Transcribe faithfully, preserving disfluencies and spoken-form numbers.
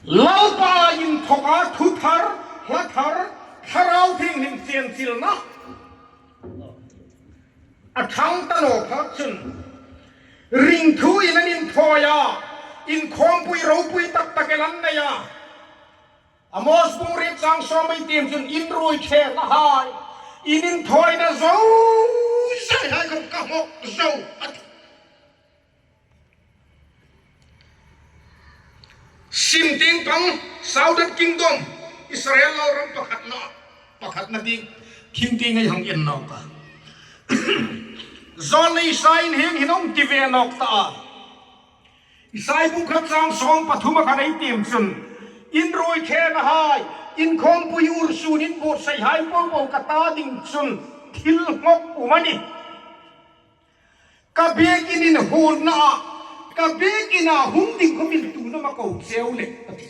Lalpa inthawka thu thar, hla thar, Thlarau Thienghlim chen chilna a ṭhang ta naw kha chun, ringthuin an inthawi a, inkhawmpui ropui tak tak el an nei a. Amos bung riet chang sawm ei tiem chun, in ruoi ṭhenahai, in inthawina zo, zai hai khawm ka hmawk zo, a ti. Sim tieng pang, Southern Kingdom, Israel lo ram pakhatna, pakhatna ding, thim tieng ei hang en nawk a. John le Isai in hieng hin hung ti ve nawk ta a. Isai bung khat chang sawm pathum a khan ei tiem chun, in ruoi ṭhenahai, inkhawmpui ursun, in buotsaihai po po ka ta ding chun thil hmawk um a nih. Ka biekin inhuonna a, ka biekin a hung ding khawmin tuin am a ko cheu le, a ti.